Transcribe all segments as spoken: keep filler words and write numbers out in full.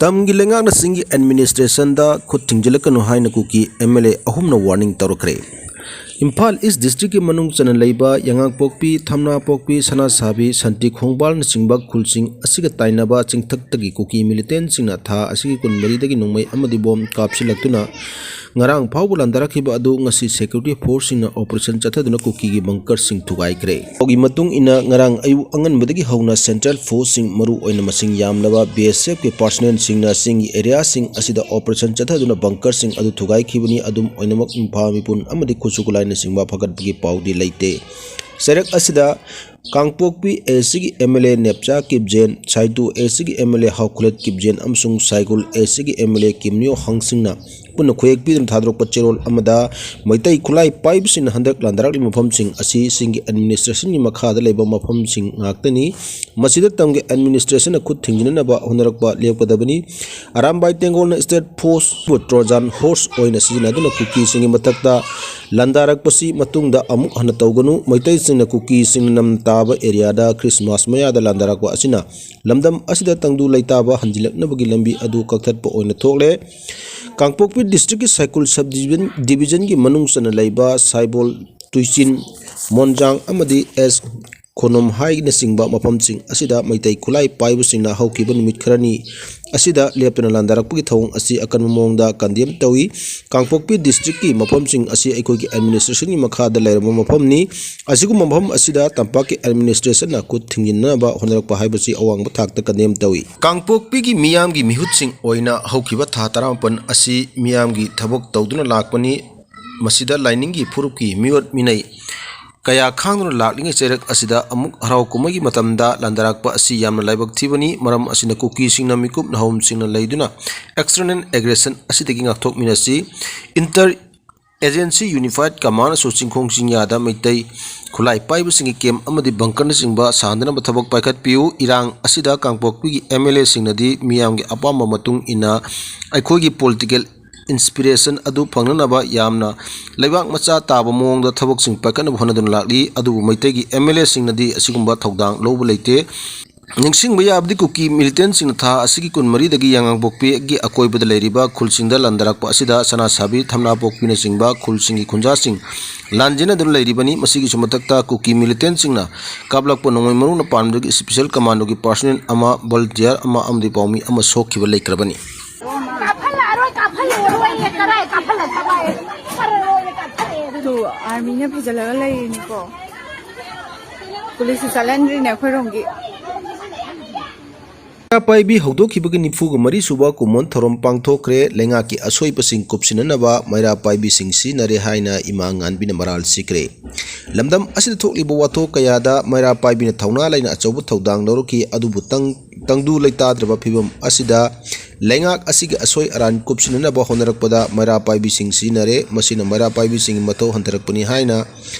ꯇꯝꯒꯤ ꯂꯩꯉꯥꯛꯅ ꯆꯤꯡꯒꯤ administrationꯗ ꯈꯨꯠ ꯊꯤꯡꯖꯤꯜꯂꯛꯀꯅꯨ ꯍꯥꯏꯅ ꯀꯨꯀꯤ MLA ꯑꯍꯨꯝꯅ warning ꯇꯧꯔꯛꯈ꯭ꯔꯦ꯫ ꯏꯝꯐꯥꯜ East districtꯀꯤ ꯃꯅꯨꯡ ꯆꯟꯅ ꯂꯩꯕ ꯌꯥꯉꯥꯡꯄꯣꯛꯄꯤ, ꯊꯝꯅꯥꯄꯣꯛꯄꯤ, ꯁꯅꯥꯁꯥꯕꯤ, ꯁꯟꯇꯤ ꯈꯣꯡꯕꯥꯜꯅꯆꯤꯡꯕ ꯈꯨꯜꯁꯤꯡ ꯑꯁꯤꯒ ꯇꯥꯏꯅꯕ ꯆꯤꯡꯊꯛꯇꯒꯤ ꯀꯨꯀꯤ militantꯁꯤꯡꯅ ꯊꯥ ꯑꯁꯤꯒꯤ ꯀꯨꯟꯃꯔꯤꯗꯒꯤ ꯅꯣꯡꯃꯩ ꯑꯃꯗꯤ bomb ꯀꯥꯞꯁꯤꯜꯂꯛꯇꯨꯅ ꯉꯔꯥꯡ ꯐꯥꯎꯕ ꯂꯥꯟꯗꯥꯔꯛꯈꯤꯕ ꯑꯗꯨ ꯉꯁꯤ security forceꯁꯤꯡꯅ operation ꯆꯠꯊꯗꯨꯅ ꯀꯨꯀꯤꯒꯤ bunkerꯁꯤꯡ ꯊꯨꯒꯥꯏꯈ꯭ꯔꯦ꯫ ꯄꯥꯎꯒꯤ ꯃꯇꯨꯡ ꯏꯟꯅ, ꯉꯔꯥꯡ ꯑꯌꯨꯛ ꯑꯉꯟꯕꯗꯒꯤ ꯍꯧꯅ central forceꯁꯤꯡ, ꯃꯔꯨ ꯑꯣꯏꯅ ꯃꯁꯤꯡ ꯌꯥꯝꯂꯕ BSFꯀꯤ personnelꯁꯤꯡꯅ ꯆꯤꯡꯒꯤ areaꯁꯤꯡ ꯑꯁꯤꯗ operation ꯆꯠꯊꯗꯨꯅ bunkerꯁꯤꯡ ꯑꯗꯨ ꯊꯨꯒꯥꯏꯈꯤꯕꯅꯤ꯫ ꯑꯗꯨꯝ ꯑꯣꯏꯅꯃꯛ, ꯃꯤꯄꯨꯟ ꯑꯃꯗꯤ ꯈꯨꯠꯁꯨ ꯈꯨꯠꯂꯥꯏꯅꯆꯤꯡꯕ ꯐꯒꯠꯄꯒꯤ ꯄꯥꯎꯗꯤ ꯂꯩꯇꯦ꯫ ꯆꯩꯔꯛ ꯑꯁꯤꯗ ꯀꯥꯡꯄꯣꯛꯄꯤ ACꯒꯤ MLA ꯅꯦꯞꯆꯥ ꯀꯤꯞꯖꯦꯟ, ꯁꯥꯏꯇꯨ ACꯒꯤ MLA ꯍꯥꯎꯈꯨꯂꯦꯠ ꯀꯤꯞꯖꯦꯟ ꯑꯃꯁꯨꯡ ꯁꯥꯏꯒꯨꯜ ACꯒꯤ MLA ꯀꯤꯝꯅꯤꯌꯣ ꯍꯥꯡꯁꯤꯡꯅ ꯄꯨꯟꯅ ꯈꯨꯌꯦꯛ ꯄꯤꯗꯨꯅ ꯊꯥꯗꯣꯔꯛꯄ ꯆꯦꯔꯣꯜ ꯑꯃꯗ, ꯃꯩꯇꯩ ꯈꯨꯠꯂꯥꯏ ꯄꯥꯏꯕꯁꯤꯡꯅ ꯍꯟꯗꯛ ꯂꯥꯟꯗꯥꯔꯛꯂꯤꯕ ꯃꯐꯝꯁꯤꯡ ꯑꯁꯤ ꯆꯤꯡꯒꯤ administrationꯒꯤ ꯃꯈꯥꯗ ꯂꯩꯕ ꯃꯐꯝꯁꯤꯡ ꯉꯥꯛꯇꯅꯤ꯫ ꯃꯁꯤꯗ ꯇꯝꯒꯤ administrationꯅ ꯈꯨꯠ ꯊꯤꯡꯖꯤꯟꯅꯅꯕ ꯍꯣꯠꯅꯔꯛꯄ ꯂꯦꯞꯀꯗꯕꯅꯤ꯫ ꯑꯔꯥꯝꯕꯥꯏ ꯇꯦꯡꯒꯣꯜꯅ state forceꯄꯨ Trojan horse ꯑꯣꯏꯅ ꯁꯤꯖꯤꯟꯅꯗꯨꯅ ꯀꯨꯀꯤꯁꯤꯡꯒꯤ ꯃꯊꯛꯇ ꯂꯥꯟꯗꯥꯔꯛꯄꯁꯤ ꯃꯇꯨꯡꯗ ꯑꯃꯨꯛ ꯍꯟꯅ ꯇꯧꯒꯅꯨ꯫ ꯃꯩꯇꯩꯁꯤꯡꯅ ꯀꯨꯀꯤꯁꯤꯡꯅ ꯅꯝ ꯇꯥꯕ areaꯗ Christmas ꯃꯌꯥꯗ ꯂꯥꯟꯗꯥꯔꯛꯄ ꯑꯁꯤꯅ ꯂꯝꯗꯝ ꯑꯁꯤꯗ ꯇꯪꯗꯨ ꯂꯩꯇꯥꯕ ꯍꯟꯖꯤꯜꯂꯛꯅꯕꯒꯤ ꯂꯝꯕꯤ ꯑꯗꯨ ꯀꯛꯊꯠꯄ ꯑꯣꯏꯅ ꯊꯣꯛꯂꯦ꯫ ꯀꯥꯡꯄꯣꯛꯄꯤ districtꯀꯤ ꯁꯥꯏꯀꯨꯜ sub-division, divisionꯒꯤ ꯃꯅꯨꯡ ꯆꯟꯅ ꯂꯩꯕ ꯁꯥꯏꯕꯣꯜ, ꯇꯨꯏꯆꯤꯟ, ꯃꯣꯟꯖꯥꯡ ꯑꯃꯗꯤ ꯑꯦꯁ ꯈꯣꯅꯣꯝ ꯍꯥꯏꯅꯆꯤꯡꯕ ꯃꯐꯝꯁꯤꯡ ꯑꯁꯤꯗ ꯃꯩꯇꯩ ꯈꯨꯠꯂꯥꯏ ꯄꯥꯏꯕꯁꯤꯡꯅ ꯍꯧꯈꯤꯕ ꯅꯨꯃꯤꯠ ꯈꯔꯅꯤ ꯑꯁꯤꯗ ꯂꯦꯞꯇꯅ ꯂꯥꯟꯗꯥꯔꯛꯄꯒꯤ ꯊꯧꯑꯣꯡ ꯑꯁꯤ ꯑꯀꯟꯕ ꯃꯑꯣꯡꯗ condemn ꯇꯧꯏ꯫ ꯀꯥꯡꯄꯣꯛꯄꯤ districtꯀꯤ ꯃꯐꯝꯁꯤꯡ ꯑꯁꯤ ꯑꯩꯈꯣꯏꯒꯤ administrationꯒꯤ ꯃꯈꯥꯗ ꯂꯩꯔꯕ ꯃꯐꯝꯅꯤ꯫ ꯑꯁꯤꯒꯨꯝꯕ ꯃꯐꯝ ꯑꯁꯤꯗ ꯇꯝꯄꯥꯛꯀꯤ administrationꯅ ꯈꯨꯠ ꯊꯤꯡꯖꯤꯟꯅꯕ ꯍꯣꯠꯅꯔꯛꯄ ꯍꯥꯏꯕꯁꯤ ꯑꯋꯥꯡꯕ ꯊꯥꯛꯇ condemn ꯇꯧꯏ꯫ ꯀꯥꯡꯄꯣꯛꯄꯤꯒꯤ ꯃꯤꯌꯥꯝꯒꯤ ꯃꯤꯍꯨꯠꯁꯤꯡ ꯑꯣꯏꯅ ꯍꯧꯈꯤꯕ ꯊꯥ ꯇꯔꯥꯃꯥꯄꯟ ꯑꯁꯤ ꯃꯤꯌꯥꯝꯒꯤ ꯊꯕꯛ ꯇꯧꯗꯨꯅ ꯂꯥꯛꯄꯅꯤ꯫ ꯃꯁꯤꯗ ꯂꯥꯏꯅꯤꯡꯒꯤ ꯐꯨꯔꯨꯞꯀꯤ ꯃꯤꯑꯣꯠ ꯃꯤꯅꯩ ꯀꯌꯥ ꯈꯥꯡꯗꯨꯅ ꯂꯥꯛꯂꯤꯉꯩ ꯆꯩꯔꯛ ꯑꯁꯤꯗ ꯑꯃꯨꯛ ꯍꯔꯥꯎ ꯀꯨꯝꯍꯩꯒꯤ ꯃꯇꯝꯗ ꯂꯥꯟꯗꯥꯔꯛꯄ ꯑꯁꯤ ꯌꯥꯝꯅ ꯂꯥꯏꯕꯛ ꯊꯤꯕꯅꯤ꯫ ꯃꯔꯝ ꯑꯁꯤꯅ ꯀꯨꯀꯤꯁꯤꯡꯅ ꯃꯤꯀꯨꯞ ꯅꯍꯧꯝꯁꯤꯡꯅ ꯂꯩꯗꯨꯅ external aggression ꯑꯁꯤꯗꯒꯤ ꯉꯥꯛꯊꯣꯛꯃꯤꯟꯅꯁꯤ꯫ Inter Agency Unified Commandꯅꯁꯨ ꯆꯤꯡꯈꯣꯡ ꯆꯤꯡꯌꯥꯗ ꯃꯩꯇꯩ ꯈꯨꯠꯂꯥꯏ ꯄꯥꯏꯕꯁꯤꯡꯒꯤ camp ꯑꯃꯗꯤ bunkerꯅꯆꯤꯡꯕ ꯁꯥꯍꯟꯗꯅꯕ ꯊꯕꯛ ꯄꯥꯏꯈꯠꯄꯤꯌꯨ꯫ ꯏꯔꯥꯡ ꯑꯁꯤꯗ ꯀꯥꯡꯄꯣꯛꯄꯤꯒꯤ MLAꯁꯤꯡꯅꯗꯤ ꯃꯤꯌꯥꯝꯒꯤ ꯑꯄꯥꯝꯕ ꯃꯇꯨꯡ ꯏꯟꯅ ꯑꯩꯈꯣꯏꯒꯤ political inspiration ꯑꯗꯨ ꯐꯪꯅꯅꯕ ꯌꯥꯝꯅ ꯂꯩꯕꯥꯛ ꯃꯆꯥ ꯇꯥꯕ ꯃꯑꯣꯡꯗ ꯊꯕꯛꯁꯤꯡ ꯄꯥꯏꯈꯠꯅꯕ ꯍꯣꯠꯅꯗꯨꯅ ꯂꯥꯛꯂꯤ꯫ ꯑꯗꯨꯕꯨ ꯃꯩꯇꯩꯒꯤ MLAꯁꯤꯡꯅꯗꯤ ꯑꯁꯤꯒꯨꯝꯕ ꯊꯧꯗꯥꯡ ꯂꯧꯕ ꯂꯩꯇꯦ꯫ ꯅꯤꯡꯁꯤꯡꯕ ꯌꯥꯕꯗꯤ, ꯀꯨꯀꯤ ꯃꯤꯂꯤꯇꯦꯟꯁꯤꯡꯅ ꯊꯥ ꯑꯁꯤꯒꯤ ꯀꯨꯟꯃꯔꯤꯗꯒꯤ ꯌꯥꯉꯥꯡꯄꯣꯛꯄꯤꯒꯤ ꯑꯀꯣꯏꯕꯗ ꯂꯩꯔꯤꯕ ꯈꯨꯜꯁꯤꯡꯗ ꯂꯥꯟꯗꯥꯔꯛꯄ ꯑꯁꯤꯗ ꯁꯅꯥꯁꯥꯕꯤ, ꯊꯝꯅꯥꯄꯣꯛꯄꯤꯅꯆꯤꯡꯕ ꯈꯨꯜꯁꯤꯡꯒꯤ ꯈꯨꯟꯖꯥꯁꯤꯡ ꯂꯥꯟꯖꯦꯟꯅꯗꯨꯅ ꯂꯩꯔꯤꯕꯅꯤ꯫ ꯃꯁꯤꯒꯤꯁꯨ ꯃꯊꯛꯇ ꯀꯨꯀꯤ ꯃꯤꯂꯤꯇꯦꯟꯁꯤꯡꯅ ꯀꯥꯞꯂꯛꯄ ꯅꯣꯡꯃꯩ ꯃꯔꯨꯅ ꯄꯥꯟꯕꯗꯒꯤ ꯏꯁꯄꯤꯁꯦꯜ ꯀꯃꯥꯟꯗꯣꯒꯤ ꯄꯥꯔꯁꯣꯅꯦꯜ ꯑꯃ, ꯚꯣꯂꯨꯟꯇꯤꯌꯔ ꯑꯃ ꯑꯃꯗꯤ ꯄꯥꯎꯃꯤ ꯑꯃ ꯁꯣꯛꯈꯤꯕ ꯂꯩꯈ꯭ꯔꯕꯅꯤ꯫ ꯀꯥꯞꯍꯜꯂꯛꯑꯔꯣꯏ, ꯀꯥꯞꯍꯜꯂꯛꯑꯔꯣꯏ, ꯀꯔꯥꯏ ꯀꯥꯞꯍꯜꯂꯛꯇꯕ ꯍꯥꯏ? ꯀꯥꯞꯍꯜꯂꯛꯑꯔꯣꯏ, ꯀꯥꯞꯍꯜꯂꯛꯑꯦ꯫ ꯇꯨ, ꯑꯥꯔꯃꯤꯅ ꯄꯨꯁꯤꯜꯂꯒ ꯂꯩꯔꯤꯅꯤꯀꯣ꯫ ꯄꯨꯂꯤꯁꯁꯨ ꯆꯠꯍꯟꯗ꯭ꯔꯤꯅꯦ ꯑꯩꯈꯣꯏꯔꯣꯝꯒꯤ꯫ ꯃꯩꯔꯥ ꯄꯥꯏꯕꯤ ꯍꯧꯗꯣꯛꯈꯤꯕꯒꯤ ꯅꯤꯐꯨꯒ ꯃꯔꯤ ꯁꯨꯕ ꯀꯨꯝꯑꯣꯟ ꯊꯧꯔꯝ ꯄꯥꯡꯊꯣꯛꯈ꯭ꯔꯦ꯫ ꯂꯩꯉꯥꯛꯀꯤ ꯑꯁꯣꯏꯕꯁꯤꯡ ꯀꯨꯞꯁꯤꯟꯅꯅꯕ ꯃꯩꯔꯥ ꯄꯥꯏꯕꯤꯁꯤꯡ ꯁꯤꯖꯤꯟꯅꯔꯦ ꯍꯥꯏꯅ ꯏꯃꯥ ꯉꯥꯟꯕꯤꯅ ꯃꯔꯥꯜ ꯁꯤꯈ꯭ꯔꯦ꯫ ꯂꯝꯗꯝ ꯑꯁꯤꯗ ꯊꯣꯛꯂꯤꯕ ꯋꯥꯊꯣꯛ ꯀꯌꯥꯗ ꯃꯩꯔꯥ ꯄꯥꯏꯕꯤꯅ ꯊꯧꯅꯥ ꯂꯩꯅ ꯑꯆꯧꯕ ꯊꯧꯗꯥꯡ ꯂꯧꯔꯛꯈꯤ꯫ ꯑꯗꯨꯕꯨ ꯇꯪ-, ꯇꯪꯗꯨ ꯂꯩꯇꯥꯗ꯭ꯔꯕ ꯐꯤꯕꯝ ꯑꯁꯤꯗ ꯂꯩꯉꯥꯛ ꯑꯁꯤꯒꯤ ꯑꯁꯣꯏ ꯑꯔꯥꯟ ꯀꯨꯞꯁꯤꯟꯅꯅꯕ ꯍꯣꯠꯅꯔꯛꯄꯗ ꯃꯩꯔꯥ ꯄꯥꯏꯕꯤꯁꯤꯡ ꯁꯤꯖꯤꯟꯅꯔꯦ꯫ ꯃꯁꯤꯅ ꯃꯩꯔꯥ ꯄꯥꯏꯕꯤꯁꯤꯡꯒꯤ ꯃꯊꯧ ꯍꯟꯊꯔꯛꯄꯅꯤ ꯍꯥꯏꯅ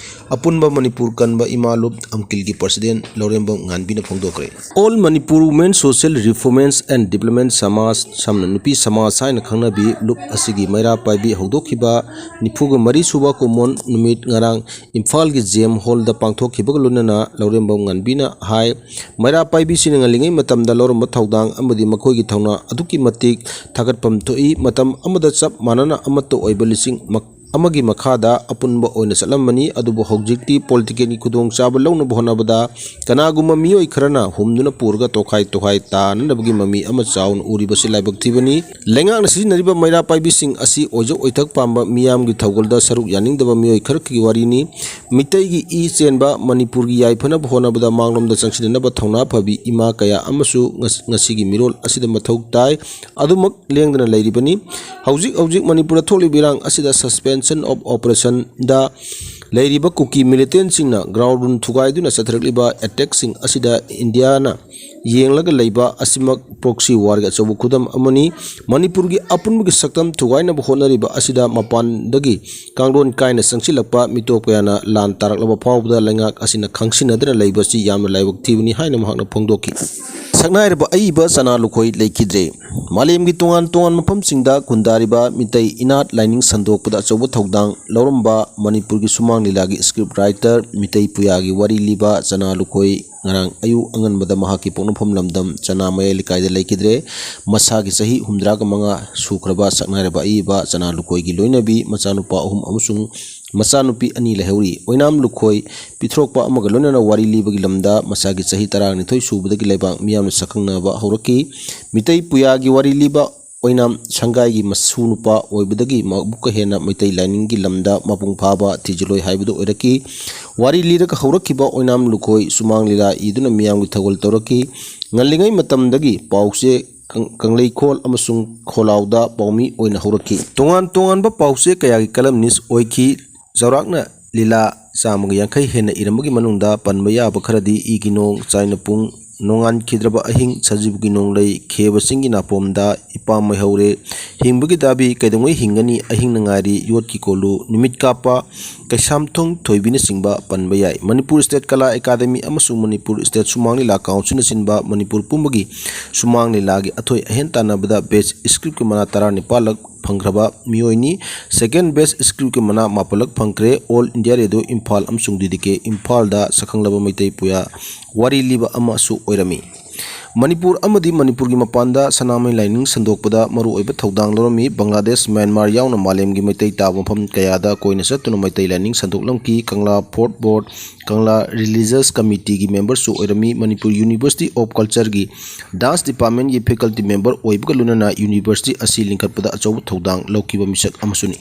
ꯑꯄꯨꯟꯕ ꯃꯅꯤꯄꯨꯔ ꯀꯟꯕ ꯏꯃꯥ ꯂꯨꯞ ꯑꯝꯀꯤꯜꯒꯤ president Laurembam ꯉꯥꯟꯕꯤꯅ ꯐꯣꯡꯗꯣꯛꯈ꯭ꯔꯦ꯫ All Manipur Women Social Reformance and Development ꯁꯃꯥꯖ, ꯁꯝꯅ ꯅꯨꯄꯤ ꯁꯃꯥꯖ ꯍꯥꯏꯅ ꯈꯪꯅꯕꯤ ꯂꯨꯞ ꯑꯁꯤꯒꯤ ꯃꯩꯔꯥ ꯄꯥꯏꯕꯤ ꯍꯧꯗꯣꯛꯈꯤꯕ ꯅꯤꯐꯨꯒ ꯃꯔꯤ ꯁꯨꯕ ꯀꯨꯝꯑꯣꯟ ꯅꯨꯃꯤꯠ ꯉꯔꯥꯡ ꯏꯝꯐꯥꯜꯒꯤ ꯖꯦꯝ ꯍꯣꯜꯗ ꯄꯥꯡꯊꯣꯛꯈꯤꯕꯒ ꯂꯣꯏꯅꯅ ꯂꯧꯔꯦꯝꯕꯝ ꯉꯥꯟꯕꯤꯅ ꯍꯥꯏ, ꯃꯩꯔꯥ ꯄꯥꯏꯕꯤꯁꯤꯡꯅ ꯉꯜꯂꯤꯉꯩ ꯃꯇꯝꯗ ꯂꯧꯔꯝꯕ ꯊꯧꯗꯥꯡ ꯑꯃꯗꯤ ꯃꯈꯣꯏꯒꯤ ꯊꯧꯅꯥ ꯑꯗꯨꯛꯀꯤ ꯃꯇꯤꯛ ꯊꯥꯒꯠꯐꯝ ꯊꯣꯛꯏ꯫ ꯃꯇꯝ ꯑꯃꯗ ꯆꯞ ꯃꯥꯟꯅꯅ ꯑꯃꯠꯇ ꯑꯣꯏꯕ ꯂꯤꯁꯤꯡ ꯃꯛ-, ꯑꯃꯒꯤ ꯃꯈꯥꯗ ꯑꯄꯨꯟꯕ ꯑꯣꯏꯅ ꯆꯠꯂꯝꯕꯅꯤ꯫ ꯑꯗꯨꯕꯨ ꯍꯧꯖꯤꯛꯇꯤ ꯄꯣꯂꯤꯇꯤꯀꯦꯜꯒꯤ ꯈꯨꯗꯣꯡꯆꯥꯕ ꯂꯧꯅꯕ ꯍꯣꯠꯅꯕꯗ ꯀꯅꯥꯒꯨꯝꯕ ꯃꯤꯑꯣꯏ ꯈꯔꯅ ꯍꯨꯝꯗꯨꯅ ꯄꯨꯔꯒ ꯇꯣꯈꯥꯏ ꯇꯣꯈꯥꯏ ꯇꯥꯅꯅꯕꯒꯤ ꯃꯃꯤ ꯑꯃ ꯆꯥꯎꯅ ꯎꯔꯤꯕꯁꯤ ꯂꯥꯏꯕꯛ ꯊꯤꯕꯅꯤ꯫ ꯂꯩꯉꯥꯛꯅ ꯁꯤꯖꯤꯟꯅꯔꯤꯕ ꯃꯩꯔꯥ ꯄꯥꯏꯕꯤꯁꯤꯡ ꯑꯁꯤ ꯑꯣꯏꯖ ꯑꯣꯏꯊꯛ ꯄꯥꯝꯕ ꯃꯤꯌꯥꯝꯒꯤ ꯊꯧꯒꯜꯗ ꯁꯔꯨꯛ ꯌꯥꯅꯤꯡꯗꯕ ꯃꯤꯑꯣꯏ ꯈꯔꯒꯤ ꯋꯥꯔꯤꯅꯤ꯫ ꯃꯤꯇꯩꯒꯤ ꯏ ꯆꯦꯟꯕ, ꯃꯅꯤꯄꯨꯔꯒꯤ ꯌꯥꯏꯐꯅꯕ ꯍꯣꯠꯅꯕꯗ ꯃꯥꯡꯂꯣꯝꯗ ꯆꯪꯁꯤꯟꯅꯅꯕ ꯊꯧꯅꯥ ꯐꯕꯤ ꯏꯃꯥ ꯀꯌꯥ ꯑꯃꯁꯨ ꯉꯁ-, ꯉꯁꯤꯒꯤ ꯃꯤꯔꯣꯜ ꯑꯁꯤꯗ ꯃꯊꯧ ꯇꯥꯏ꯫ ꯑꯗꯨꯃꯛ ꯂꯦꯡꯗꯅ ꯂꯩꯔꯤꯕꯅꯤ꯫ ꯍꯧꯖꯤꯛ ꯍꯧꯖꯤꯛ ꯃꯅꯤꯄꯨꯔꯗ ꯊꯣꯛꯂꯤꯕ ꯏꯔꯥꯡ ꯑꯁꯤꯗ suspension of operationꯗ ꯂꯩꯔꯤꯕ ꯀꯨꯀꯤ ꯃꯤꯂꯤꯇꯦꯟꯁꯤꯡꯅ ground ꯊꯨꯒꯥꯏꯗꯨꯅ ꯆꯠꯊꯔꯛꯂꯤꯕ attackꯁꯤꯡ ꯑꯁꯤꯗ ꯏꯟꯗꯤꯌꯥꯅ ꯌꯦꯡꯂꯒ ꯂꯩꯕ ꯑꯁꯤꯃꯛ proxy warꯒꯤ ꯑꯆꯧꯕ ꯈꯨꯗꯝ ꯑꯃꯅꯤ꯫ ꯃꯅꯤꯄꯨꯔꯒꯤ ꯑꯄꯨꯟꯕꯒꯤ ꯁꯛꯇꯝ ꯊꯨꯒꯥꯏꯅꯕ ꯍꯣꯠꯅꯔꯤꯕ ꯑꯁꯤꯗ ꯃꯄꯥꯟꯗꯒꯤ ꯀꯥꯡꯂꯣꯟ ꯀꯥꯏꯅ ꯆꯪꯁꯤꯜꯂꯛꯄ ꯃꯤꯇꯣꯞ ꯀꯌꯥꯅ ꯂꯥꯟ ꯇꯥꯔꯛꯂꯕ ꯐꯥꯎꯕꯗ ꯂꯩꯉꯥꯛ ꯑꯁꯤꯅ ꯈꯪꯁꯤꯟꯅꯗꯅ ꯂꯩꯕꯁꯤ ꯌꯥꯝꯅ ꯂꯥꯏꯕꯛ ꯊꯤꯕꯅꯤ ꯍꯥꯏꯅ ꯃꯍꯥꯛꯅ ꯐꯣꯡꯗꯣꯛꯈꯤ꯫ ꯁꯛꯅꯥꯏꯔꯕ ꯑꯏꯕ ꯆꯅꯥ ꯂꯨꯈꯣꯏ ꯂꯩꯈꯤꯗ꯭ꯔꯦ꯫ ꯃꯥꯂꯦꯝꯒꯤ ꯇꯣꯉꯥꯟ ꯇꯣꯉꯥꯟꯕ ꯃꯐꯝꯁꯤꯡꯗ ꯈꯨꯟꯗꯥꯔꯤꯕ ꯃꯤꯇꯩ ꯏꯅꯥꯠ ꯂꯥꯏꯅꯤꯡ ꯁꯟꯗꯣꯛꯄꯗ ꯑꯆꯧꯕ ꯊꯧꯗꯥꯡ ꯂꯧꯔꯝꯕ ꯃꯅꯤꯄꯨꯔꯒꯤ ꯁꯨꯃꯥꯡ ꯂꯤꯂꯥꯒꯤ script writer, ꯃꯤꯇꯩ ꯄꯨꯌꯥꯒꯤ ꯋꯥꯔꯤ ꯂꯤꯕ ꯆꯅꯥ ꯂꯨꯈꯣꯏ ꯉꯔꯥꯡ ꯑꯌꯨꯛ ꯑꯉꯟꯕꯗ ꯃꯍꯥꯛꯀꯤ ꯄꯣꯛꯅꯐꯝ ꯂꯝꯗꯝ ꯆꯅꯥ ꯃꯌꯥꯏ ꯂꯩꯀꯥꯏꯗ ꯂꯩꯈꯤꯗ꯭ꯔꯦ꯫ ꯃꯁꯥꯒꯤ ꯆꯍꯤ ꯍꯨꯝꯗ꯭ꯔꯥꯒ ꯃꯉꯥ ꯁꯨꯈ꯭ꯔꯕ ꯁꯛꯅꯥꯏꯔꯕ ꯑꯏꯕ ꯆꯅꯥ ꯂꯨꯈꯣꯏꯒꯤ ꯂꯣꯏꯅꯕꯤ ꯃꯆꯥꯅꯨꯄꯥ ꯑꯍꯨꯝ ꯑꯃꯁꯨꯡ ꯃꯆꯥꯅꯨꯄꯤ ꯑꯅꯤ ꯂꯩꯍꯧꯔꯤ꯫ ꯑꯣꯏꯅꯥꯝ ꯂꯨꯈꯣꯏ ꯄꯤꯊ꯭ꯔꯣꯛꯄ ꯑꯃꯒ ꯂꯣꯏꯅꯅ ꯋꯥꯔꯤ ꯂꯤꯕꯒꯤ ꯂꯝꯗ ꯃꯁꯥꯒꯤ ꯆꯍꯤ ꯇꯔꯥꯅꯤꯊꯣꯏ ꯁꯨꯕꯗꯒꯤ ꯂꯩꯕꯥꯛ ꯃꯤꯌꯥꯝꯅ ꯁꯛꯈꯪꯅꯕ ꯍꯧꯔꯛꯈꯤ꯫ ꯃꯤꯇꯩ ꯄꯨꯌꯥꯒꯤ ꯋꯥꯔꯤ ꯂꯤꯕ ꯑꯣꯏꯅꯥꯝ ꯁꯪꯒꯥꯏꯒꯤ ꯃꯁꯨ ꯅꯨꯄꯥ ꯑꯣꯏꯕꯗꯒꯤ ꯑꯃꯨꯛꯀ ꯍꯦꯟꯅ ꯃꯩꯇꯩ ꯂꯥꯏꯅꯤꯡꯒꯤ ꯂꯝꯗ ꯃꯄꯨꯡ ꯐꯥꯕ ꯊꯤꯖꯤꯜꯂꯣꯏ ꯍꯥꯏꯕꯗꯨ ꯑꯣꯏꯔꯛꯈꯤ꯫ ꯋꯥꯔꯤ ꯂꯤꯔꯒ ꯍꯧꯔꯛꯈꯤꯕ ꯑꯣꯏꯅꯥꯝ ꯂꯨꯈꯣꯏ ꯁꯨꯃꯥꯡ ꯂꯤꯂꯥ ꯏꯗꯨꯅ ꯃꯤꯌꯥꯝꯒꯤ ꯊꯧꯒꯜ ꯇꯧꯔꯛꯈꯤ꯫ ꯉꯜꯂꯤꯉꯩ ꯃꯇꯝꯗꯒꯤ ꯄꯥꯎꯆꯦ ꯀꯪ-, ꯀꯪꯂꯩꯈꯣꯜ ꯑꯃꯁꯨꯡ ꯈꯣꯂꯥꯎꯗ ꯄꯥꯎꯃꯤ ꯑꯣꯏꯅ ꯍꯧꯔꯛꯈꯤ꯫ ꯇꯣꯉꯥꯟ ꯇꯣꯉꯥꯟꯕ ꯄꯥꯎꯆꯦ ꯀꯌꯥꯒꯤ columnist ꯑꯣꯏꯈꯤ꯫ ꯆꯥꯎꯔꯥꯛꯅ ꯂꯤꯂꯥ ꯆꯥꯝꯃꯒ ꯌꯥꯡꯈꯩ ꯍꯦꯟꯅ ꯏꯔꯝꯕꯒꯤ ꯃꯅꯨꯡꯗ ꯄꯟꯕ ꯌꯥꯕ ꯈꯔꯗꯤ ꯏꯒꯤ ꯅꯣꯡ, ꯆꯥꯏꯅ ꯄꯨꯡ, ꯅꯣꯡꯉꯥꯟꯈꯤꯗ꯭ꯔꯕ ꯑꯍꯤꯡ, ꯁꯖꯤꯕꯨꯒꯤ ꯅꯣꯡꯂꯩ, ꯈꯦꯕ ꯆꯤꯡꯒꯤ ꯅꯥꯄꯣꯝꯗ, ꯏꯄꯥꯝ ꯃꯩꯍꯧꯔꯦ, ꯍꯤꯡꯕꯒꯤ ꯗꯥꯕꯤ, ꯀꯩꯗꯧꯉꯩ ꯍꯤꯡꯒꯅꯤ, ꯑꯍꯤꯡꯅ ꯉꯥꯏꯔꯤ, ꯌꯣꯠꯀꯤ ꯀꯣꯂꯨ, ꯅꯨꯃꯤꯠ ꯀꯥꯞꯄ, ꯀꯩꯁꯥꯝꯊꯣꯡ ꯊꯣꯏꯕꯤꯅꯆꯤꯡꯕ ꯄꯟꯕ ꯌꯥꯏ꯫ ꯃꯅꯤꯄꯨꯔ State ꯀꯂꯥ ꯑꯦꯀꯥꯗꯃꯤ ꯑꯃꯁꯨꯡ ꯃꯅꯤꯄꯨꯔ State ꯁꯨꯃꯥꯡ ꯂꯤꯂꯥ councilꯅꯆꯤꯡꯕ ꯃꯅꯤꯄꯨꯔ ꯄꯨꯝꯕꯒꯤ ꯁꯨꯃꯥꯡ ꯂꯤꯂꯥꯒꯤ ꯑꯊꯣꯏ ꯑꯍꯦꯟ ꯇꯥꯟꯅꯕꯗ best scriptꯀꯤ ꯃꯅꯥ ꯇꯔꯥꯅꯤꯄꯥꯜꯂꯛ ꯐꯪꯈ꯭ꯔꯕ ꯃꯤꯑꯣꯏꯅꯤ꯫ Second best scriptꯀꯤ ꯃꯅꯥ ꯃꯥꯄꯜꯂꯛ ꯐꯪꯈ꯭ꯔꯦ꯫ All India Radio ꯏꯝꯐꯥꯜ ꯑꯃꯁꯨꯡ DDK ꯏꯝꯐꯥꯜꯗ ꯁꯛꯈꯪꯂꯕ ꯃꯩꯇꯩ ꯄꯨꯌꯥ ꯋꯥꯔꯤ ꯂꯤꯕ ꯑꯃꯁꯨ ꯑꯣꯏꯔꯝꯃꯤ꯫ ꯃꯅꯤꯄꯨꯔ ꯑꯃꯗꯤ ꯃꯅꯤꯄꯨꯔꯒꯤ ꯃꯄꯥꯟꯗ ꯁꯅꯥꯃꯍꯤ ꯂꯥꯏꯅꯤꯡ ꯁꯟꯗꯣꯛꯄꯗ ꯃꯔꯨꯑꯣꯏꯕ ꯊꯧꯗꯥꯡ ꯂꯧꯔꯝꯃꯤ꯫ ꯕꯪꯒ꯭ꯂꯥꯗꯦꯁ, ꯃ꯭ꯌꯥꯟꯃꯥꯔ ꯌꯥꯎꯅ ꯃꯥꯂꯦꯝꯒꯤ ꯃꯩꯇꯩ ꯇꯥꯕ ꯃꯐꯝ ꯀꯌꯥꯗ ꯀꯣꯏꯅ ꯆꯠꯇꯨꯅ ꯃꯩꯇꯩ ꯂꯥꯏꯅꯤꯡ ꯁꯟꯗꯣꯛꯂꯝꯈꯤ꯫ ꯀꯪꯂꯥ Fort Board, ꯀꯪꯂꯥ Religious Committeeꯒꯤ memberꯁꯨ ꯑꯣꯏꯔꯝꯃꯤ꯫ Manipur University of Cultureꯒꯤ dance departmentꯀꯤ faculty member ꯑꯣꯏꯕꯒ ꯂꯣꯏꯅꯅ university ꯑꯁꯤ ꯂꯤꯡꯈꯠꯄꯗ ꯑꯆꯧꯕ ꯊꯧꯗꯥꯡ ꯂꯧꯈꯤꯕ ꯃꯤꯁꯛ ꯑꯃꯁꯨꯅꯤ꯫